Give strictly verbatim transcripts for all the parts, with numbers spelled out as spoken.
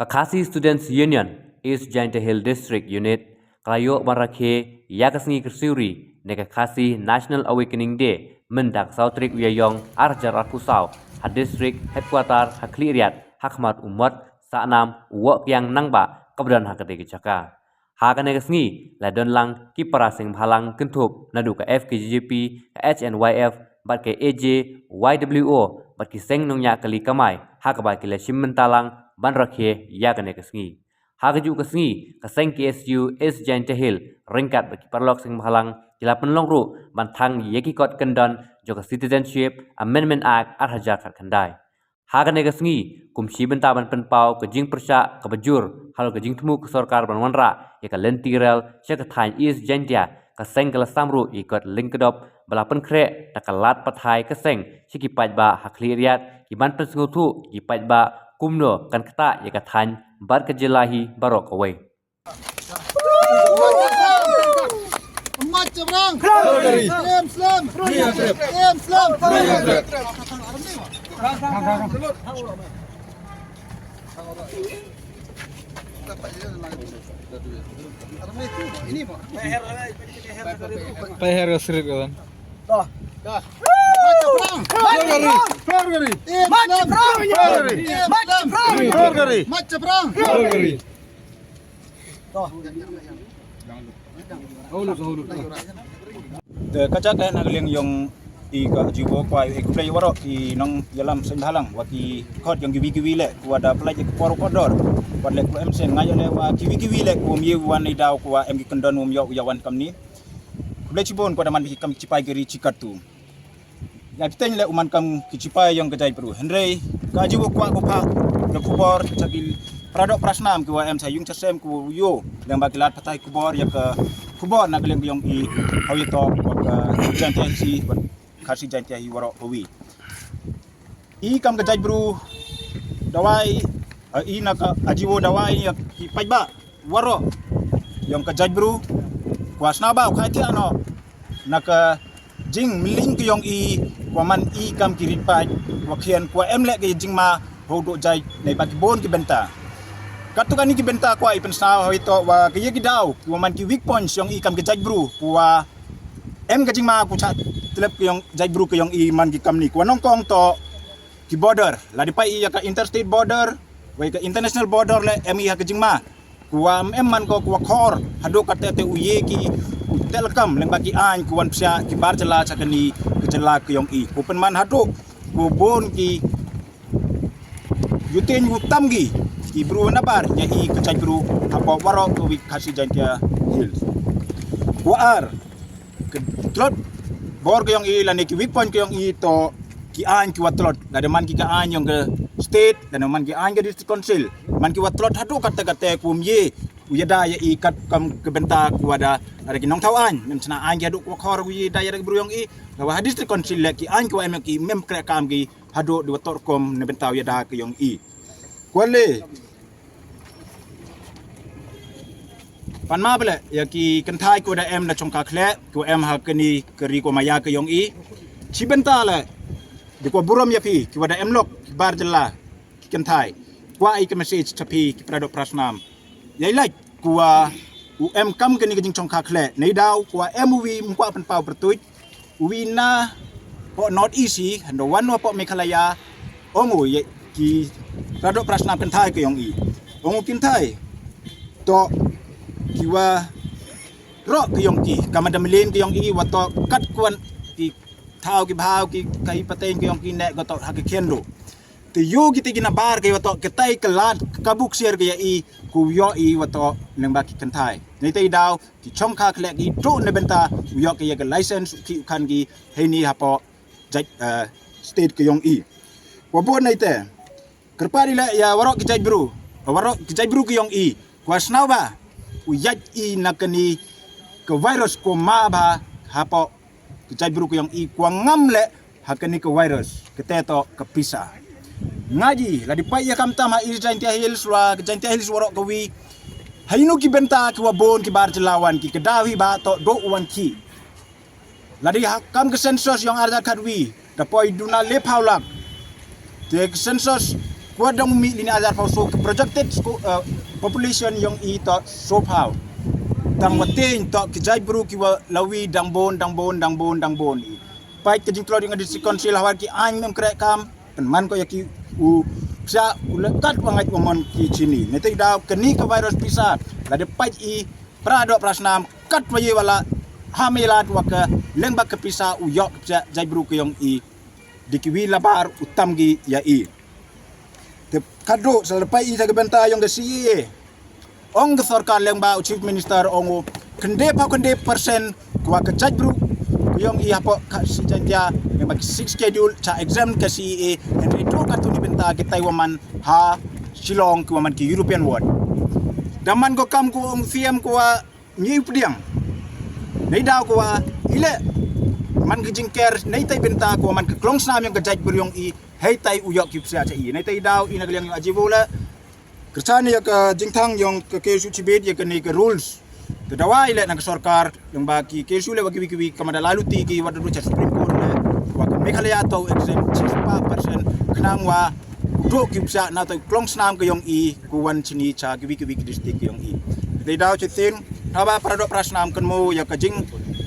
Ka Khasi Students Union, East Jaintia Hills District Unit, ka la ïoh ban rakhe ïa ka sngi kyrsiew ri ne ka Khasi National Awakening Day mynta ka saw tarik u Ïaïong ar hajar arphew saw ha District Headquarter ha Khliehriat, ha khmat u Mot Sahnam u Woh Kiang Nangbah kaba don ha katei ka jaka. Ha kane ka sngi la don lang ki para seng bhalang kynthup naduh ka F K J J P, ka H N Y F bad ka A J Y W O bad ki seng nongñiah kali kamai, ha kaba ki la shim bynta lang ban rakhe ïa kane ka sngi. Ha kajuh ka sngi ka seng K S U East Jaintia Hills ryngkat bad ki paralok seng bhalang ki la pynlong ruh ban thang ïa ki kot kyndon jong ka Citizenship Amendment Act ar hajar khatkhyndai. Ha kane ka sngi kum shi bynta ban pynpaw ka jingpyrshah kaba jur halor ka jingthmu ka sorkar ban wanrah ïa ka lynti rel sha ka thaiñ East Jaintia, ka seng ka la sam ruh ïa ki kot lyngkdop ba la pynkhreh da ka lad pathai ka seng sha ki paidbah ha Khliehriat, ki ban pynsngewthuh ïa ki paidbah kumno kan ktah ïa ka thaiñ bad ka jylla hi baroh kawei. Mat Chabrang. Em Slam. Em Slam. Peher ka sirit ka tan. Mat Chabrang. Em Slam. Mat Chabrang. Mat Chabrang. Te ka jaka na ka liang yong i ka jiwo kwai e kublei waroh i nong yalam seng bhalang wa ki khot yong ki wi ki wi le kwa da plai ki por ko dor. Wat le kwa em seng ngai le wa ki wi ki wi le kwa mi wan i daw kwa em ki kendon um yo ya wan kam ni. Kublei chibon kwa da man ki kam chipai giri chikat tu. Ïa ki teng le u man kam ki chipai yong ka jaitbru. Hynrei ka jiwo kwah ko pha ka khubor cha ki paradok prasnam ki wa em cha yung cha sem ku yo leng ba ki lad patai khubor ïa ka khubor na ka liang yong i hawi to wa ka Jaintia hi wa Khasi Jaintia hi waroh kawi. I kam ka jaitbru dawai, eh, i na ka ajiwo dawai ïa ki paidbah waroh yong ka jaitbru kwa snaba u khai ti ano na ka jing mling ki yong i kwa man i kam ki rit paid kwa khian kwa em le ki jing ma ho do jai nei ba ki bon ki benta. Kat tu kani ki benta kwa i pensnaw hoi to wa ki ye ki daw ki wa man ki weak points yong i kam ki jaitbru kwa em ka jing ma ku cha tlep ki yong jaitbru ki yong i man ki kam ni kwa nongkong to ki border. La di pai i ya ka interstate border wa i ka international border le em i ha ka jing ma. Kuwa em man ko kuwa khor hadu kate te u ye ki u telkam leng ba ki ain kuwan psia ki bar jala cha kani ki jala ki yong i ku pen man hadu ku bon ki yuteng u tam gi ki bru na bar nya i ka chai bru hapa waro ko wi Khasi Jaintia Hills. Kuwa ar ke tlot bor ke yong i lane ki weak point ke yong i to ki ain ki wa tlot lada man ki ka ain yong ke state lada man ki ain ke district council man ki wa tlot hadu kate kate kum ye u yada ya i kat kam ke benta ku wada lada ki nong thaw ain mem chna ain ki hadu ku khor u ye da ya da ki bru yong i lawa ha district council le ki ain ki wa em ki mem kre kam ki hadu di wa tor kom ne benta u yada ke yong i. Kwale Pan ma bele ya ki kynthai ko da em da chong ka khle ko em ha kani kari ko maya ke yong i. Chi benta le di ko burom ya phi ki wa da em lok ki bar jela ki kynthai. Kwa i ka message cha phi ki prado prasnam. Ya i like kuwa u em kam kani ka jing chong ka khle nei daw kuwa em u wi mkwa pan pau pertuit. Wi na po North East hi hando wan wa po Meghalaya. Ongo ye ki radok prasnam kynthai ke yong i. Ongo kynthai to ki wa rok ke yong ki kama da mlin ke yong i wa to kat kwan ki thau ki bhau ki kai pateng ke yong ki ne ko to ha ke kendo. Te yo ki te ki na bar ke wa to ke tai ke lad ka buk sier ke ya i ku yo i wa to leng ba ki kynthai nei te i daw. Ki chong kha khlek i duk ne benta u yok ki ya ka license u ki u khan ki heini hapo jaj state ki yong i. Wa bon nei te kyrpad i le ya warok ki jaj bru warok ki jaj bru ki yong i. Kwa snaw ba u yaj i na kani ka virus ko ma ba hapo ki jaj bru ki yong i kwa ngam le ha kani ka virus kate to ka pisa. Ngaji la di pai ya kam tam ha East Jaintia Hills wa ka Jaintia Hills warok ka wi. Hainu ki benta ki wa bon ki bar jelawan ki kedaw hi ba to do wan ki. La di ha kam ka census yong arja khat wi da poi duna le phaw lak. Te ka census Wat dang u mih lini hajar phew so, ka projected population yong i toh so phew. Tang wat teng toh ki jaitbru ki wa lawi dang bun, dang bun, dang bun, dang bun i. Peit ka jingtlot yong ka District Council, hawar ki ain mem kreh kam, pynman ko ya ki u pisa u le kat wa ngait wa mon ki chini. Neitei daw kani ka virus pisa, la de peit i, para doh para snam, kat wa ye wa la, ha me lad wa ka leng bak ka pisa u yok ka pisa jaitbru ka yong i. Di ki wi labar u tam gi ya i. Te kadro sa lepai i ta ka bynta yong ka C A A. Ong ka sorkar leng ba u Chief Minister ong u khyndai phew khyndai percent kwa ka jaitbru ka yong i hapoh ka Khasi Jaintia leng ba ki Sixth Schedule cha exempt ka C A A. Hynrei to ka tu ni bynta ki tai wa man ha Shillong ki wa man ki European ward. Da man ko kam ko ong C M kwa ngi u pdiang. Nei daw ko wa i le man ka jingker, nei tai bynta ko wa man ka klong snam yong ka jaitbru yong i, hei tai u yok ki pisa cha i. Nei tai daw i na ka liang yong ajibo le. Kyrchan ya ka jingthang yong ka K S U chibit ya ka ni ka rules. Ka dawa i le na ka sorkar yong ba ki K S U le wa ki wi ki wi ka mada lalu ti ki wa da rucha Supreme Court le. Wa ka Meghalaya to exempt chis pa percent khnang wa u dok ki pisa na to klong snam ka yong i ku wan chini cha ki wi ki wi ki district ka yong i. Dei daw chitin, haba para doh para snam kan mo ya ka jing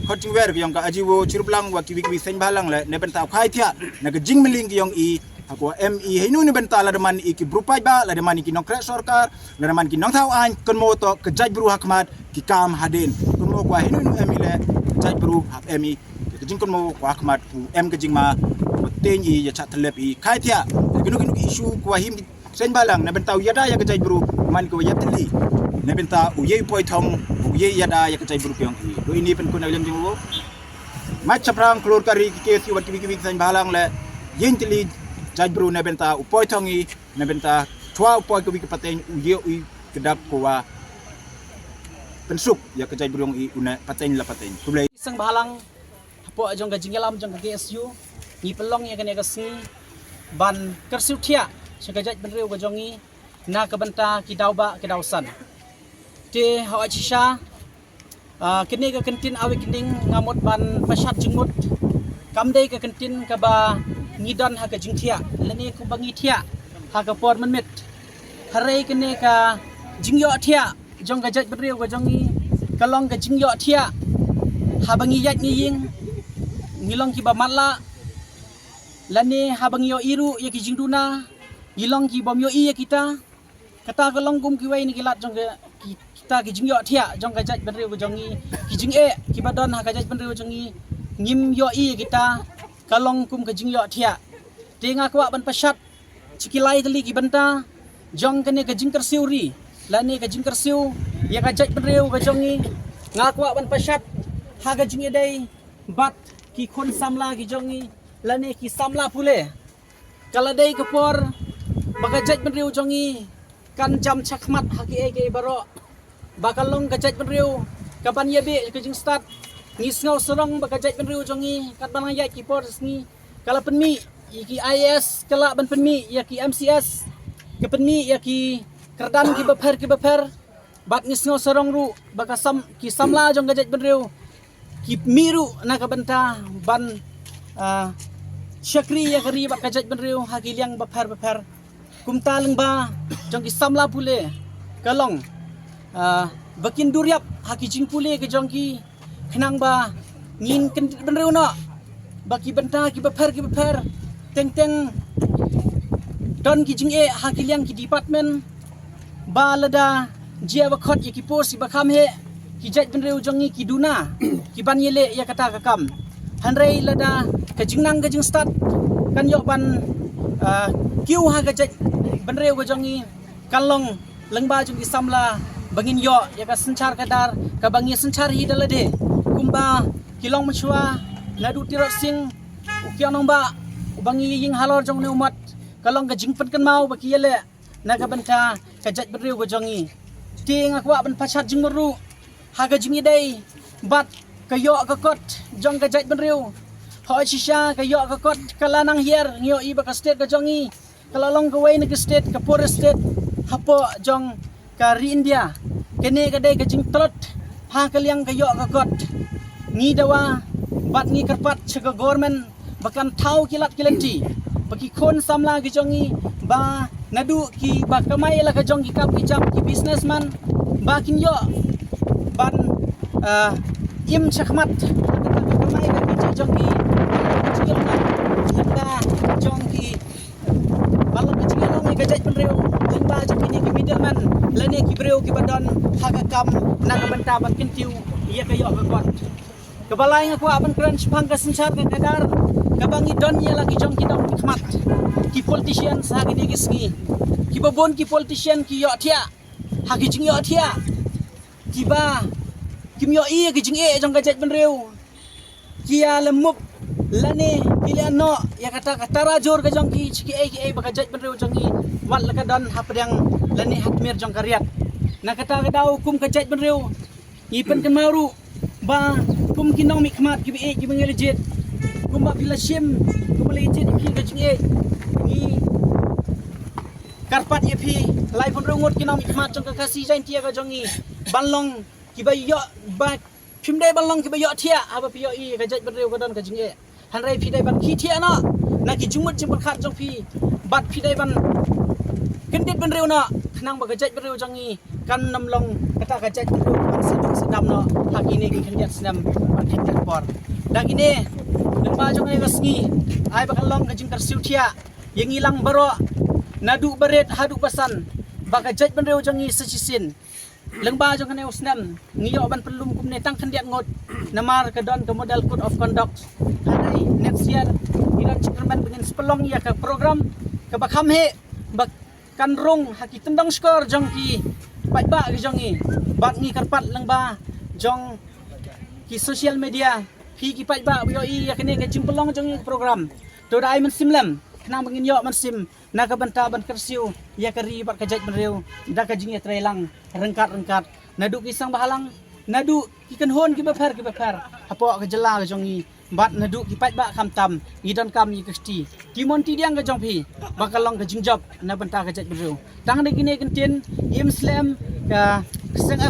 khot jingwer ka yong ka ajibo chiruplang wa ki wi ki wi seng balang le, ne bynta u khai thia na ka jingmyling ka yong i, ha ko em i hei nu ni bynta la da man i ki bru paid ba, la da man i ki nongkreh sorkar, la da man ki nongthaw ain, kan mo to ka jaitbru ha khmat ki kam hadin. Kan mo kwa hei nu ni em i le jaitbru ha em i. Ka jingkynmo kwa khmat u em ka jingma, u teng i ya cha thlep i khai thia. Kinu kinu ki issue kwa him seng balang na bynta u yada ya ka jaitbru man kwa ya tli. Na bynta u ye poi thong u ye yada ya ka jaitbru pyong i. Do ini pen kuna lem jingwo. Mat chaprang klur kari ki ke thiwa ki ki seng balang le yin tli jaitbru na bynta u poi thong i, na bynta chwa u poi ka wi ka pateng u ye u kedap kwa pynsuk ya ka jaitbru yong i una pateng la pateng. Kumlei. Sang balang hapoh jong ka jingyalam jong ka K S U, ngi pynlong ya kane ka sngi ban kyrsiew thiah sha ka jaitbynriew ka jong ngi na ka bynta ki daw ba ki daw san. Te ha u shisha, ah, kane ka kyntien awi kynding nga mut ban pashat jingmut. Kam dei ka kyntien kaba ngi don ha ka jingthiah lane kaba ngi thiah ha ka por mynmiet. Hynrei kane ka jingyoh thiah jong ka jaitbynriew ka jong ngi ka long ka jingyoh thiah haba ngi yat ngi ying, ngi long kiba matlah, lane haba ngi yoh i ruh ya ki jingduna, ngi long kibym yoh i ya kita. Kata ka long kum kiwei na ki lad jong ka ki, kita ki jingyoh thiah jong ka jaitbynriew ka jong ngi, ki jingeh kiba don ha ka jaitbynriew jong ngi, ngim yoh i ya kita, ka long kum ka jingyoh thiah. Te nga kwah ban pashat cha ki lai tylli ki bynta jong kane ka jingkyrsiew ri lane ka jingkyrsiew ya ka jaitbynriew ka jong ngi. Nga kwah ban pashat ha ka jingïadei bad ki khun samla ki jong ngi lane ki samla pule. Ka la dei ka por ba ka jaitbynriew jong ngi kan jam chakhmat ha ki ei ki ei baroh. Ba ka long ka jaitbynriew kaban ïabeh ka jingstad. Ngi sngew sarong ba ka jaitbynriew jong ngi katba nang ïaid ki por sngi ka la pynmih ya ki I A S, ka la ban pynmih ya ki M C S, ka pynmih ya ki kyrdan kiba pher kiba pher. Bad ngi sngew sarong ruh ba ka sam, ki samla jong ka jaitbynriew ki mih ruh na ka bynta ban, ah, shakri ya ka ri bad ka jaitbynriew ha ki liang bapher bapher. Kumta lyngba jong ki samla pule ka long, ah, ba kin duriap ha ki jingpule ka jong ki khnang ba ngin kyndit bynriew noh ba ki bynta kiba pher kiba pher. Teng teng don ki jingeh ha ki liang ki department ba lada jia ba khot ya ki post iba kham heh, ki jaitbynriew jong ngi ki duna kiban ïaleh ya kata ka kam. Hynrei lada ka jingnang ka jingstad kan ïoh ban, ah, kiew ha ka jaitbynriew ka jong ngi, kan long lyngba jong ki samla ba ngin ïoh ya ka synshar khadar kaba ngi synshar hi da lade. Kumba ki long mynshuwa naduh Tirot Sing, u Kiang Nangbah, uba ngi ïeng halor jong une u mat, ka long ka jingpynkynmaw ba ki ïaleh na ka bynta ka jaitbynriew ka jong ngi. Te nga kwah ban pashat jingmut ruh ha ka jingïadei bad ka ïoh ka kot jong ka jaitbynriew. Ha u shisha ka ïoh ka kot ka la nang hiar, ngi ïoh i ba ka state ka jong ngi ka la long kawei na ki state, ka poorest state hapoh jong ka ri India. Kane ka dei ka jingtlot ha ka liang ka ïoh ka kot. Ngi dawa bad ngi kyrpad sha ka government ba kan thaw ki lad ki lynti ba ki khun samla ki jong ngi ba naduh kiba kamai la ka jong ki kam ki jam ki businessman ba kin ïoh ban, ah, im shakhmat ka kamai ka jong ki jong ki ba long ka jingïalong ïa ka jaitbynriew lyngba jong kine ki middleman lane ki briew kiba don ha ka kam na ka bynta ban kyntiew ïa ka ïoh ka kot. Kaba lai nga kwah ban kren shaphang ka synshar ka kdar kaba ngi don ïa la ki jong ki nongmihkhmat ki politician ha kine ki sngi. Kiba bun ki politician ki ïohthiah ha ki jingïohthiah kiba kim ïohi ïa ki jingeh jong ka jaitbynriew. Ki ïa la mup lane ki la noh ïa kata ka tarajur ka jong ki sha kiei kiei ba ka jaitbynriew jong ngi wat la ka don hapdeng lane ha tmier jong ka riat. Na kata ka daw kum ka jaitbynriew ngi pynkynmaw ruh ba kum ki nongmihkhmat kiba ïeit kiba ngi la jied, kumba phi la shim, kumba la jied ïa phi ka jingïeit, ngi kyrpad ïa phi laiphew hynriew ngut ki nongmihkhmat jong ka Khasi Jaiñtia ka jong ngi ban long kiba ïoh ba phim dei ban long kiba ïohthiah haba phi ïohi ka jaitbynriew ka don ka jingeh. Hynrei phi dei ban khie thiah noh na ki jingmut jingpyrkhat jong phi bad phi dei ban kyndit bynriew noh khnang ba ka jaitbynriew jong ngi kan nym long kata ka jaitbynriew kan sa duk sa dam noh ha kine ki khyndiat snem bad khyndiat por. Da kine lyngba jong kane ka sngi ai ba kan long ka jingkyrsiew thiah ïa ngi lang baroh naduh barit haduh basan ba ka jaitbynriew jong ngi sa shisien. Lyngba jong kane u snem ngi ïoh ban pynlum kumne tang khyndiat ngut namar ka don ka model code of conduct. Hynrei next year ngi don jingkyrmen ba ngin sa pynlong ïa ka program kaba kham heh ba kan rung ha ki tyndong shkor jong ki paidbah ki jong ngi. Bad ngi kyrpad lyngba jong ki social media phi ki paidbah ba ïohi ïa kane ka jingpynlong jong ngi ka program. To da ai mynsiem lem khnang ba ngin ïoh mynsiem na ka bynta ban kyrsiew ïa ka ri bad ka jaitbynriew da ka jingïatreilang ryngkat ryngkat naduh ki seng bhalang, naduh ki kynhun kiba pher kiba pher hapoh ka jylla ka jong ngi bad naduh ki paidbah khamtam ngi donkam ïa ka kti. Ki mon ti diang ka jong phi ba ka long ka jingjop na bynta ka jaitbynriew. Tang da kine ki ktien im slem ka seng